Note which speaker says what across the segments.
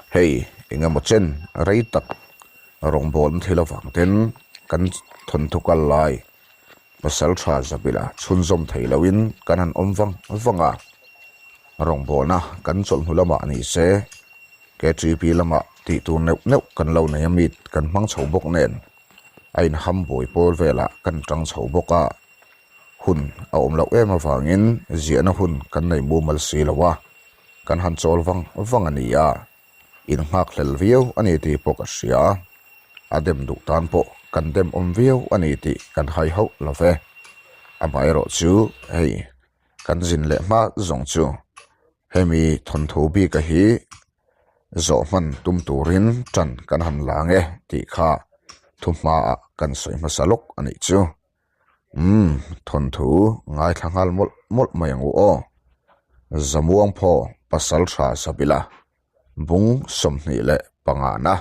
Speaker 1: Hei engemaw chen rei tak rawngbawlna thil avang ten kan thawnthu kal lai pasal tha Zabila chhunzawm thei loin kan han awm vang vang a, rawngbawlna kan chawlhnu lamah ni se KTP lamah tih tur neuh neuh kan lo nei a meet kan hmang chho bawk nen a inham buai pawl velah kan tang chho bawk a. Hun a awm loh em avangin ziahna hun kan nei mumal si lo a, kan han chawl vang vang a ni a, innghak hlel viau a ni tih pawh ka hria. A dem duh tan pawh kan dem awm viau a ni tih kan hai hauh lo ve. Amaherawh chu hei kan zin leh hma zawng chu hemi thawnthu bika hi zawh hman tum turin tan kan han la ang e tih kha thuhmaah kan sawi hmasa lawk a nih chu. Umm, thawnthu ngaithla nghal mawlh mawlh mai ang u aw. Zamuang phaw pasal tha Sabila, bung 25 na,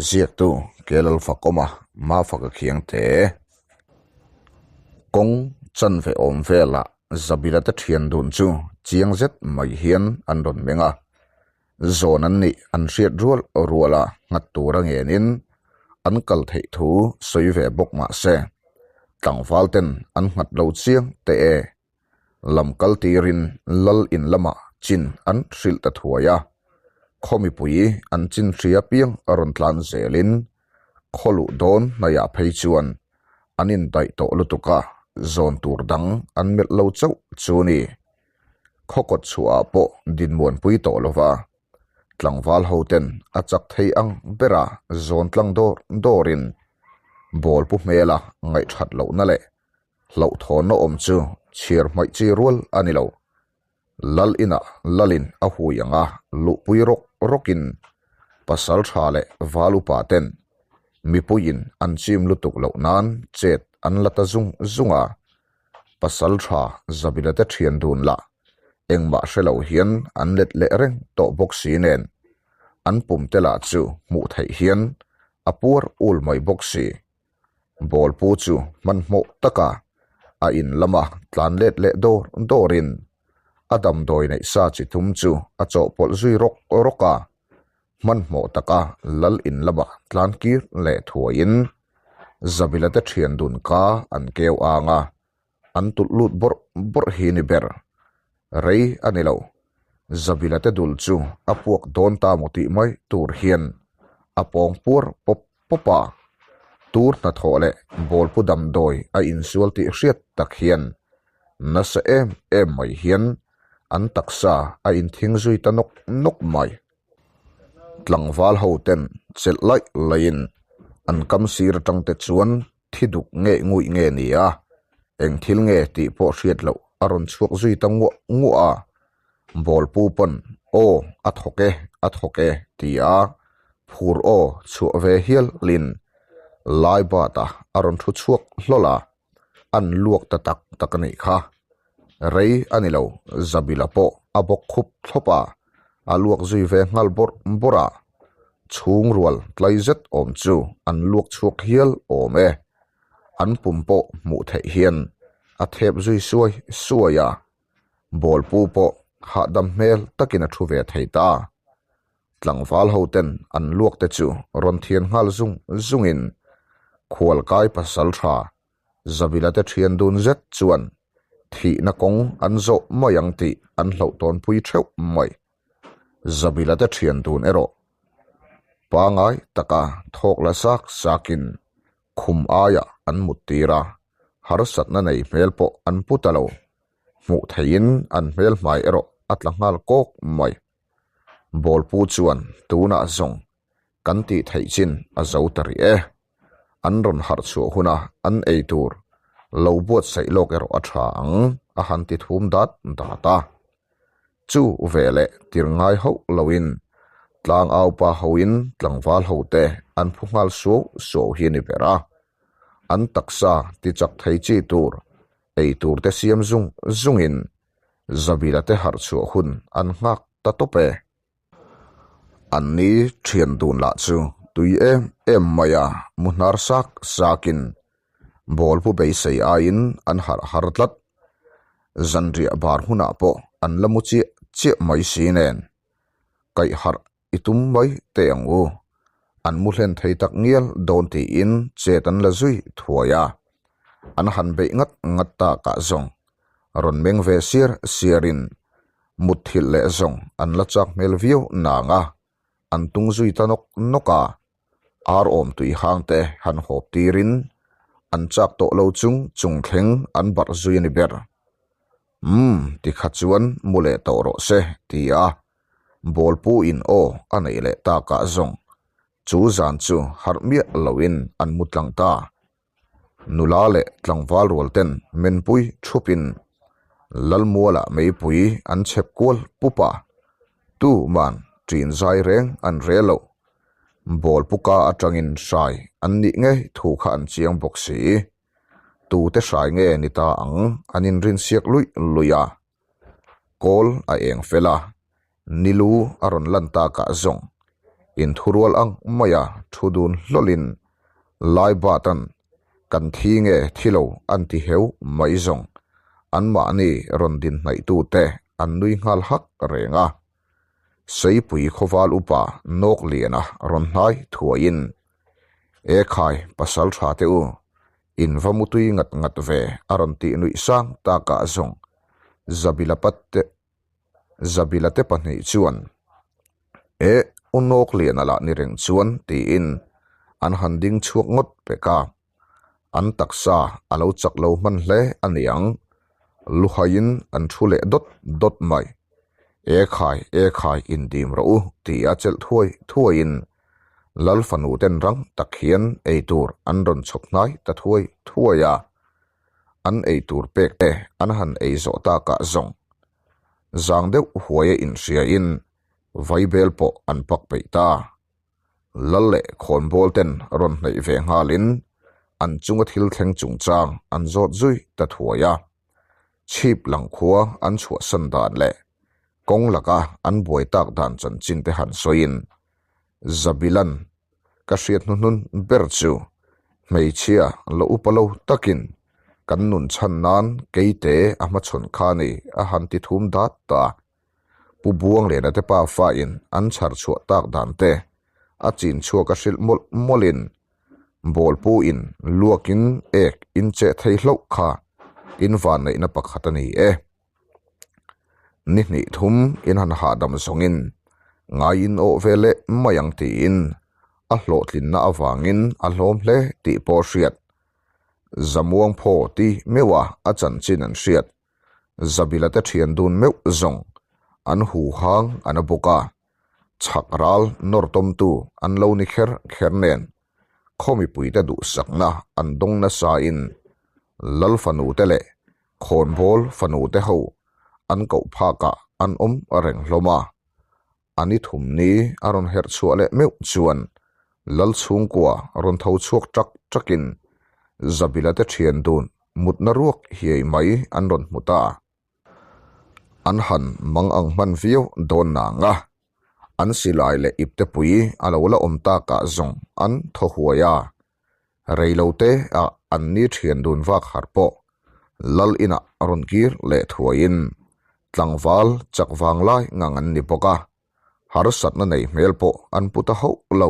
Speaker 1: ziaktu Kelalfakawma Mafaka Khiangte. Kawng chanve awm velah Zabila te thian dun chu chiang zet mai hian an rawn meng a. Zawn an nih an hriat rual rual a nghat tur a ngenin an kal theih thu sawi ve bawk mah se, tlangval ten an nghat lo chiang teh e. Lam kal tirin lal in lamah chin an hrilh ta thuai a, khaw mipui an chin hria piang a rawn tlan zelin khaw luh dawn hnaiah phei chuan an indaih tawh lutuk a, zawn tur dang an melh lo chauh chu ni. Khaw kawt chhuahah pawh dinmuanpui tawh lova, tlangval hoten a chak thei ang bera zawn tlang dawr dawrin ball pu hmela ngaihthat lohna leh hlauhthawnna awm chu chhiar hmaih chi rual a ni lo. Lal inah lalin a hui anga luhpui rawk rawkin pasal tha leh val upa ten mipuiin an chim lutuk loh nan chet an la ta zung zung a. Pasal tha Zabila te thian dun lah engmah hre lo hian an let leh reng tawh bawk si nen an pum te lah chu hmuh theih hian a puar ul mai bawk si. Ball pu chu hmanhmawh taka a in lama tlan let leh dawr dawrin a damdawi neih sa chi thum chu a chawhpawlh zui rawk rawk a. Hmanhmawh taka lal in lama tlan kir leh thuaiin Zabila te thian dun ka an keu ang a, an tulh lut bawrh bawrh hi ni ber. Rei a ni lo. Zabila te dul chu a puak dawn ta maw tih mai tur hian a pawng puar pawp pawp a. Tur hnathawh leh bawlpu damdawi a insual tih hriat tak hian nasa em em mai hian an taksa a inthing zui ta nawk nawk mai. Tlangval ho ten chelh laih laihin an kam sir atang te chuan thi duk nge nguih nge ni a, eng thil nge tih pawh hriat loh a rawn chhuak zui ta nguah nguah a. Ball pu pawn aw a thawk e a thawk e ti a phur aw chhuah ve hial lin lai bat a a rawn thu chhuak hlawl a, an luak ta tak tak a nih kha. Rei a ni lo, Zabila pawh a bawk khup thlawp a, a luak zui ve nghal bawrh bawrh a, chhung rual tlai zet awm chu an luak chhuak hial awm e. An pum pawh hmuh theih hian a thep zui suai suai a, ball pu pawh hahdam hmel takin a thu ve thei ta. Tlangval ho ten an luak te chu rawn thian nghal zung zungin khualkai pasal tha Zabila te thian dun zet chuan thihna kawng an zawh mai ang tih an hlauh tawnpui theuh mai. Zabila te thian dun erawh pangai taka thawk la sak sakin khum aiah an mut tir a, harsatna nei hmel pawh an pu ta lo. Hmuh theihin an hmel hmai erawh a tla nghal kawk mai. Ball pu chuan tunah zawng kan tih theih chin a zo ta rih e. An rawn harh chhuah huna an ei tur lo buatsaih lawk erawh a tha ang a han ti thum dat dat a. Chu veleh tir ngai hauh loin tlangau pa hoin tlangval hote an phu nghal suau suau hi a ni ber a. An taksa ti chak thei chi tur ei tur te siam zung zungin Zabila te harh chhuah hun an nghak ta tawp e. An ni thian dun lah chu tui em em mai a, mu hnar sak sakin ball pu beisei aiin an harh har tlat. Zanriah bar hunah pawh an la mu chiah chiah mai si nen. Kaih harh. i tum mai teh ang u. An mu hlen thei tak ngial dawn tiin chet an la zui thuai a. An han beih ngat ngat takah zawng rawn meng ve siar siarin mutthilh leh zawng an la chak hmel viau nang a, an tung zui ta nawk nawk a. Ar awm tui hang te han hawp tirin an chak tawh lo chung chung thleng an barh zui a ni ber. Umm, tikha chuan mu leh tawh rawh se, ti a. Bawlpu in aw a neih leh takah zawng chu zan chu harh miah loin an mu tlang ta. Nula leh tlangval rual ten menpui thupin Lalmualah meipui an chhep kual pup a, tu man ṭin zai reng an re loh. Bawlpuka atangin hrai an nih ngei thu kha an chiang bawk si. Tute hrai nge ni ta ang an inrinsiak luih luih a. Kawl a eng fel a, nilu a rawn lan takah zawng inthurual ang maia thu dun hlawlhin lai batan kan thi nge thi lo an ti heu mai zawng anmahni rawn din hnaihtute an nui nghal hak reng a. Seipui khawval upa nawk liana rawn hnai thuaiin, E khai pasal tha teh u, In va mutui ngat ngat ve a rawn tih nuih sang takah zawng Zabila te Zabila te pahnih chuan Eh u nawk lian a lah ni reng chuan tiin an han ding chhuak ngawt pek a, an taksa a lo chak lo hman hle a niang luhaiin an thu leh dawt dawt mai. E khai e khai indim rawh u tia chelh thuai thuaiin Lal fanu ten rang tak hian ei tur an rawn chhawp hnai ta thuai thuai a, an ei tur pek te an han ei zawh takah zawng zang deuh huaia inhriain vaibel pawh an pak peih ta. Lal leh khawnbawl ten rawn hnaih ve nghalin an chunga thil thleng chungchang an zawt zui ta thuai a. Chhip lang khua an chhuahsan dan leh kawng laka an buai tak dan chanchin te han sawiin Zabilan ka hriat hnuhnun ber chu hmeichhia la upa lo takin kan nun chhan nan keite a hmachhawn kha ni a han ti thum dat ta. Pu Buanglena te pa fain an chhar chhuah tak dan te a chin chhuak a hrilh mawlh mawlhin Bawlpu in luakin ek in cheh thei hlauh kha in vanneihna pakhat a ni e. Ni hnih thum in han hahdam zawngin ngai in awh ve leh mai ang tiin a hlawhtlinna avangin a hlawm hle tih pawh hriat. Zamuang phaw ti meuha a chanchin an hriat. Zabila te thian dun meuh zawng an hu hang an a bawk a, chhak ral nawr tawmtu an lo ni kher kher nen khaw mipuite duhsakna an dawng nasain Lal fanu te leh Khawnbawl fanu te ho an koh phakah an awm reng hlawm a, a ni thum ni a rawn herh chhuah leh meuh chuan Lal chhungkua rawn tho chhuak ṭak ṭakin Zabila te ṭhian dun mutna ruak hiai mai an rawn hmu ta. An han mang ang hman viau dawn nang a, an silai leh iptepui a lo la awm takah zawng an thaw huai a, Reilote ah an ni thian dun vak har pawh Lal inah rawn kir leh thuaiin tlangval chak vang lai ngang an ni bawk a, harsatna nei hmel pawh an pu ta hauh lo.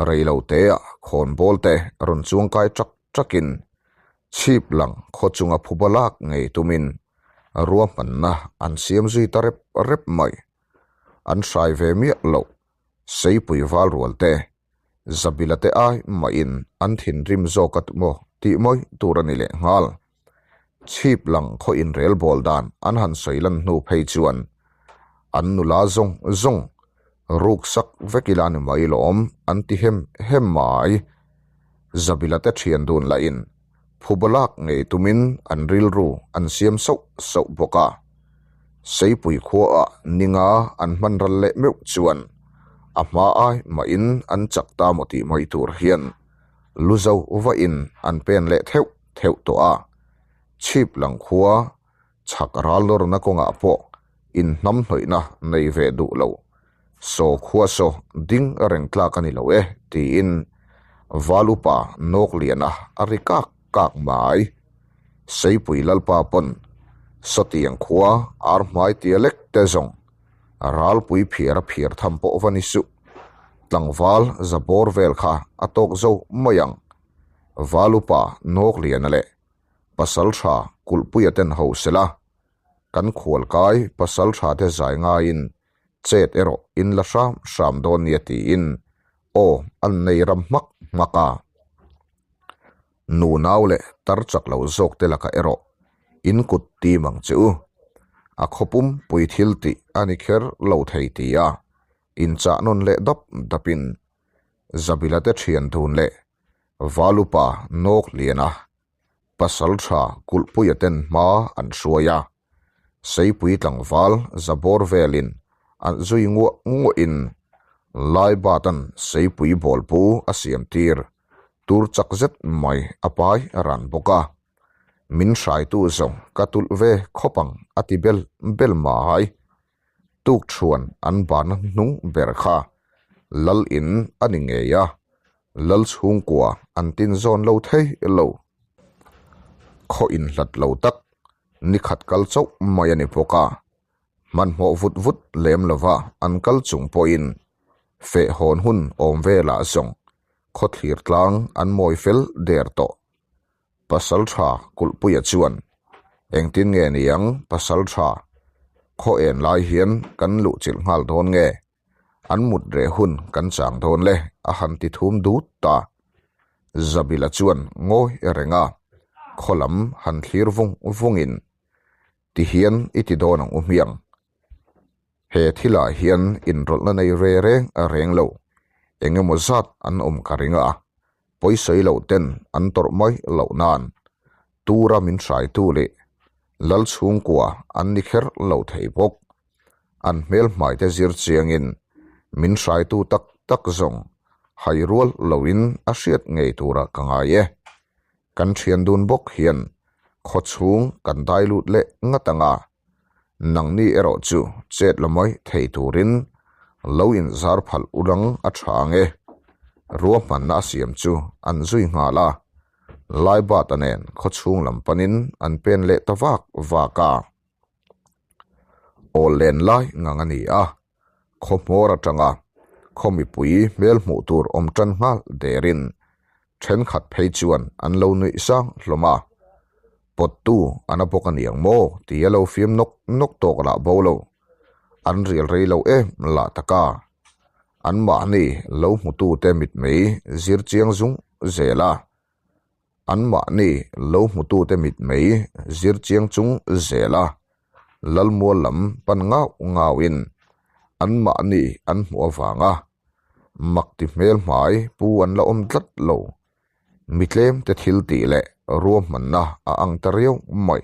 Speaker 1: Reilote ah khawnbawl te rawn chuangkai ṭak ṭakin chhip lang khaw chunga phuba lak ngei tumin ruahmanna an siam zui ta rep rep mai. An hrai ve miah loh Seipui val rual te Zabila te ai mahin an thinrim zawk a maw tih mawi tur a ni leh nghal. Chhip lang khaw inrel bawl dan an han sawi lan hnu phei chuan an nula zawng zawng ruk sak vek ila ni mai lawm an ti hem hem mai. Zabila te thian dun lahin phuba lak ngei tumin an rilru an siam sauh sauh bawk a. Seipui khuaah ninga an hman ral leh meuh chuan a hma ai mahin an chak ta maw tih mai tur hian lu zo vahin an pen leh theuh theuh tawh a. Chhip lang khua chhak ral lawrna kawngah pawh inhnam hnawihna nei ve duh lo. Saw khua saw ding reng tlak a ni lo e tiin Valupa nawk liana a ri kak kak mai. Seipui Lalpa pawn sawtiang khua ar hmai tia lek te zawng. Ralpui phiar a phiar tham pawh va ni suh. Tlangval za bawr vel kha a tawk zo mai ang. Valupa Nawkliana leh Pasaltha Kulhpuia ten ho sela, kan khualkai Pasaltha te zai ngaiin chet erawh in la hram hram dawn nia tiin aw an nei ram hmak hmak a. Nunau leh tar chak lo zawk te lakah erawh in kut tim ang che u. A khawpum pui thil tih a ni kher lo thei ti a, inchah nawn leh dap dapin Zabila te thian dun leh Valupa Nawk Liana pasal tha Kulhpuia ten hma an hruai a. Seipui tlangval za bawr velin an zui nguah nguahin Laibatan Seipui bawlpu a siam tir tur chak zet mai a pai ran bawk a. Min hraitu zawng ka tulh ve khawp ang a ti bel bel mai. Tuk chhuan an ban hnung ber kha Lal in a ni ngei a, Lal chhungkua an tin zawn lo thei lo. Khaw inhlat lo tak ni khat kal chauh mai a ni bawk a, hmanhmawh vut vut lem lova an kal chung pawhin feh hawn hun awm velah zawng khawthlir tlang an mawi fel der tawh. Pasal tha Kulhpuia chuan, Engtin nge niang pasal tha, khaw en lai hian kan luhchilh nghal dawn nge? An mut reh hun kan chang dawn le a han ti thum dut ta. Zabila chuan ngawi reng a, khaw lam han thlir vung vungin, Ti hian i ti dawn ang u hmiang. He thilah hian inrawlhna nei re reng reng lo, eng emaw zat an awm ka ring a, pawisawi loh ten an tawrh mai loh nan tura min hraitu leh lal chhungkua an ni kher lo thei bawk. An hmel hmaite zir chiangin min hraitu tak tak zawng hai rual loin a hriat ngei tura ka ngai e. Kan thian dun bawk hian khaw chhung kan dai lut leh ngat ang a, nangni erawh chu chet la mai thei turin lo inzar phalh ulang a tha ang e. Ruahmanna a siam chu an zui nghal a, Laibata nen khaw chhung lam panin an pen leh ta vak vak a. Awl len lai ngang a ni a, khaw hmawr atanga khaw mipui hmel hmuh tur awm tan nghal derin thenkhat phei chuan an lo nuih sang hlawm a, pawttu an a bawk a niang maw tih a lo fiam nawk nawk tawk lah bo lo, an rial rei lo em lah taka anmahni lo hmutute mitmei zir chiang zung zel a. Anmahni lo hmutute mitmei zir chiang chung zela Lalmual lam pan ngau ngauin anmahni an hmuh avanga mak ti hmel hmai pu an la awm tlat lo. Mi tlemte thil tih leh ruahmanna a ang ta riau mai.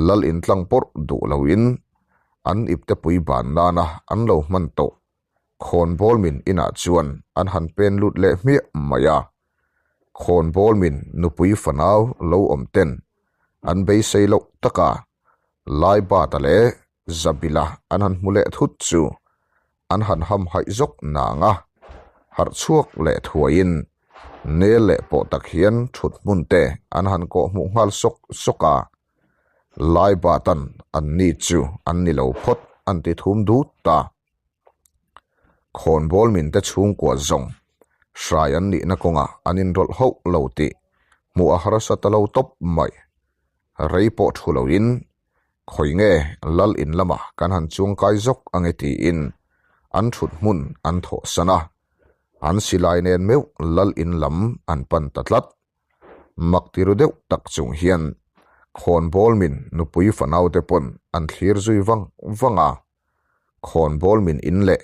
Speaker 1: Lal intlang pawrh duh loin an iptepui ban nana an lo hman tawh Khawnbawl min inah chuan an han pen lut leh hmiah mai a. Khawnbawl min nupui fanau lo awm ten an beisei loh taka Laibata leh Zabila an han hmu leh thut chu an han ham haih zawk nang a, harh chhuak leh thuaiin nel leh pawh tak hian thut hmun te an han kawh hmuh nghal sawk sawk a. Laibatan an ni chu an ni lo phawt an ti thum dut ta. Khawnbawl minte chhungkua zawng hrai an nihna kawngah an inrawlh hauh lo tih hmuh a harsa ta lo tawp mai. Rei pawh thu loin khawi nge lal in lamah kan han chuangkai zawk ange tiin an thut hmun an thawhsan a, an silai nen meuh lal in lam an pan ta tlat. Mak ti ru deuh tak chung hian khawnbawl min nupui fanaute pawn an thlir zui vang vang a. Khawnbawl min in leh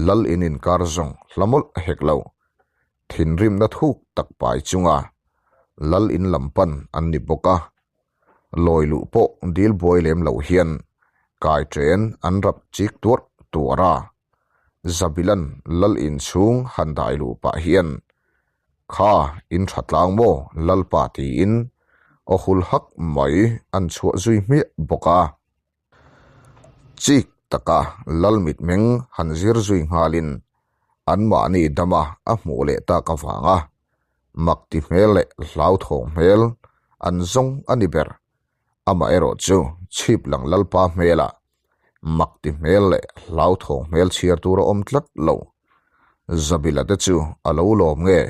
Speaker 1: lal in inkar zawng hla mawlh hek lo. Thinrimna thuk tak pai chunga lal in lam pan an ni bawk a. Lawi luh pawh dil buai lem lo hian kai chen an rap chik tuarh tuarh a. Zabilan lal in chhung han dai luh pah hian Kha in tha tlang maw Lalpa tiin aw hul hak mai an chhuah zui hmiah bawk a. Chik taka lal mitmeng han zir zui nghalin anmahni dama a hmuh leh tak avanga mak ti hmel leh hlauthawng hmel an zawng a ni ber. Amaherawhchu chhip lang lalpa hmelah. Mak ti hmel leh hlauthawng hmel chhiar tur a awm tlat lo. Zabila te chu a lo lawm nge,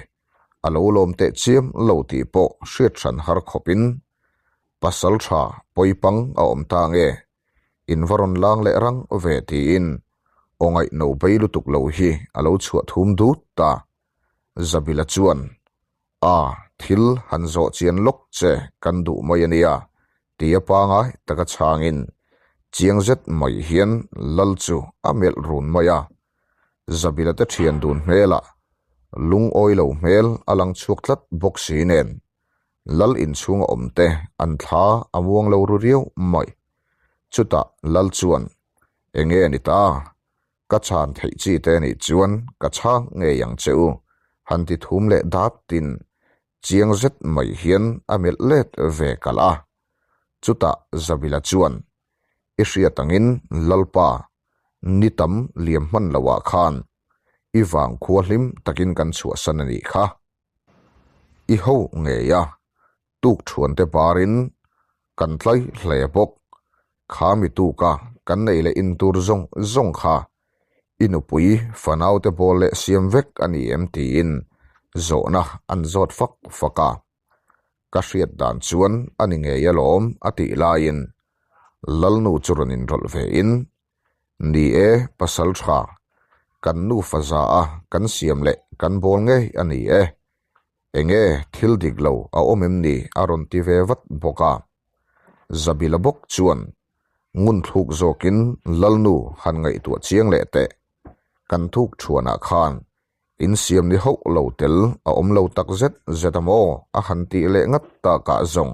Speaker 1: a lo lawm teh chiam lo tih pawh hriat hran har khawpin pasal tha pawipang a awm ta nge, in va rawn lang leh rang ve tiin aw ngaihno bei lutuk lo hi a lo chhuah thum dut ta. Zabila chuan, A, thil han zawh chian lawk che kan duh mai a nia, tia pangai taka chhangin chiang zet mai hian lal chu a melh run mai a. Zabila te thian dun hmelah lungawi lo hmel a lang chhuak tlat bawk si nen lal inchhunga awm te an thla a muang lo ru riau mai. Chutah lal chuan, Enge ni ta? Ka chhan theih chi te nih chuan ka chhang ngei ang che u, han ti thum leh dat tin chiang zet mai hian a melh let ve kalh a. Chutah Zabila chuan, I hriat angin Lalpa, ni tam liam hman loah khan i vangkhua hlim takin kan chhuahsan a nih kha. I ho ngei a, tuk thuan te barin kan tlai hle bawk. Kha mi tuka kan nei leh in tur zawng zawng kha i nupui fanau te bawl leh siam vek a ni em tiin zawhna an zawt fak fak a. Ka hriat dan chuan a ni ngei alawm a tih laiin Lalnu chu rawn inrawlh ve in, Ni e, pasal tha, kan nufa za a kan siam leh kan bawl ngei a ni e. Enge thil dik lo a awm em ni a rawn ti ve vat bawk a. Zabila bawk chuan ngun thluk zawkin Lalnu han ngaihtuah chiang leh teh. Kan thuk thuanah khan in siam ni hauh lo tel a awm lo tak zet zet a maw a han tih leh ngat takah zawng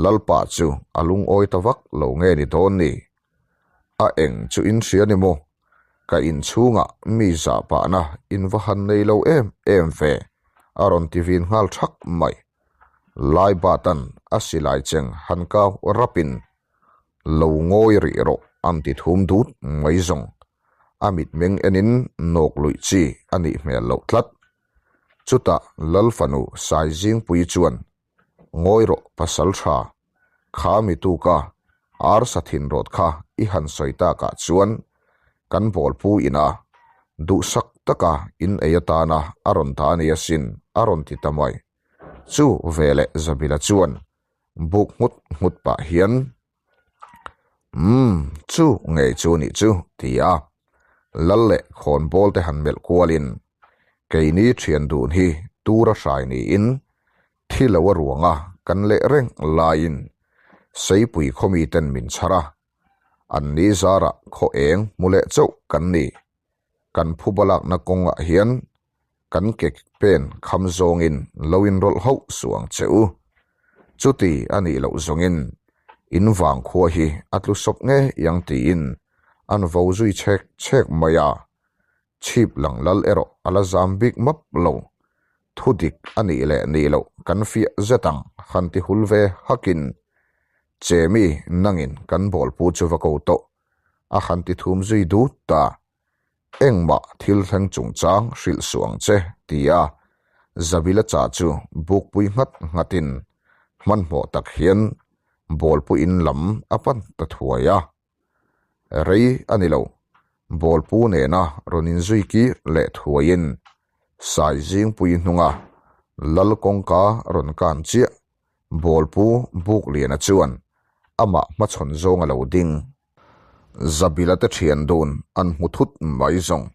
Speaker 1: Lalpa chu a lungawi ta vak lo nge ni dawn ni. A eng chu in hria ni maw? Ka inchhungah mi zah pahna in va han nei lo em em ve, a rawn ti vin nghal thak mai. Lai Batan a silai cheng han kau rapin, Lo ngawi rih rawh an ti thum dut mai zawng. A mitmeng enin nawk luih chi a nih hmel loh tlat. Chutah Lalfanu Saizingpui chuan Ngawi rawh pasal tha, kha mi tuka arsa thin rawt kha i han sawi takah chuan kan bawlpu ina duhsak taka in ei atana a rawn ta a ni asin a rawn ti ta mai. Chu veleh Zabila chuan buk nghut nghut pah hian Umm chu ngei chu nih chu ti a, lal leh khawnbawl te han melh kualin keini thian dun hi tura hrai niin thi lo a ruanga kan leh reng laiin Seipui khawmi ten min chhar a, an ni zarah khaw eng hmu leh chauh kan ni. Kan phuba lakna kawngah hian kan ke pen kham zawngin lo inrawlh hauh suh ang che u. Chuti a nih loh zawngin in vang khua hi a tlu sawp ngei ang tiin an vo zui chhek chhek mai a. Chhip lang lal erawh a la zam bik map lo. Thu dik a nih leh nih loh kan fiah zet ang han ti hul ve hakin Chemi nangin kan bawlpu chu va ko tawh a han ti thum zui dut ta. Engmah thil thleng chungchang hrilh suh ang che, ti a Zabila cha chu bukpui nghat nghatin hmanhmawh tak hian bawlpu in lam a pan ta thuai a. Rei a ni lo, bawlpu nena rawn inzui kir leh thuaiin Saizingpui hnunga Lal kawngka rawn kan chiah bawlpu Bukliana chuan amah hmachhawn zawng a lo ding. Zabila te thian dun an hmu thut mai zawng.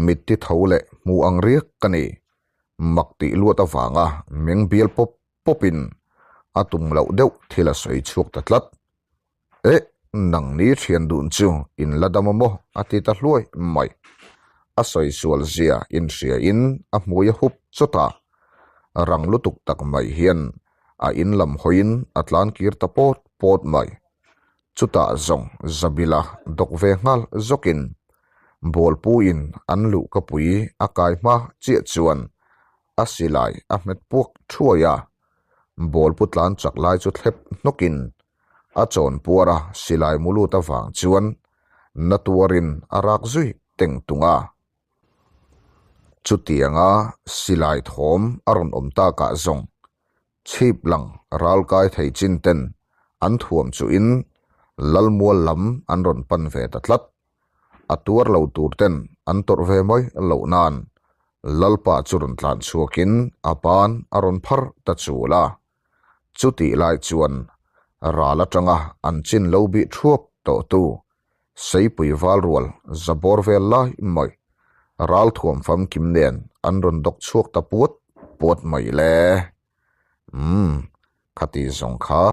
Speaker 1: Mitti tho leh hmu ang riak ka ni. Mak tih luat avanga meng bial pawp pawpin a tum loh deuh thil a sawi chhuak ta tlat. Eh, nang ni thian dun chu in la dam a maw? a ti ta hluai mai. A sawi sual zia inhria in a hmui a hup chawt a. Rang lutuk tak mai hian a in lam hawiin a tlan kir ta pawt pawt mai. Chutah zawng Zabila dawk ve nghal zawkin Bawlpuiin an luhkapui a kai hma chiah chuan a silai a hmet puak thuai a, Bawlpu tlan chak lai chu thlep hnawkin a chawn puar a silai mu lut avang chuan na tuarin a rak zui teng tung a. Chutianga silai thawm a rawn awm takah zawng Chhip lang ral kai thei chin ten an thuam chuhin Lalmual lam an rawn pan ve ta tlat. A tuar lo tur ten an tawrh ve mai loh nan Lalpa chu rawn tlan chhuakin a ban a rawn phar ta chul a. Chutih lai chuan ral atanga an chin lo bih thuap tawhtu Seipui Valrual zabawr vel lai mai ral thuam famkim nen an rawn dawk chhuak ta puat puat mai le. Umm, khati zawng kha.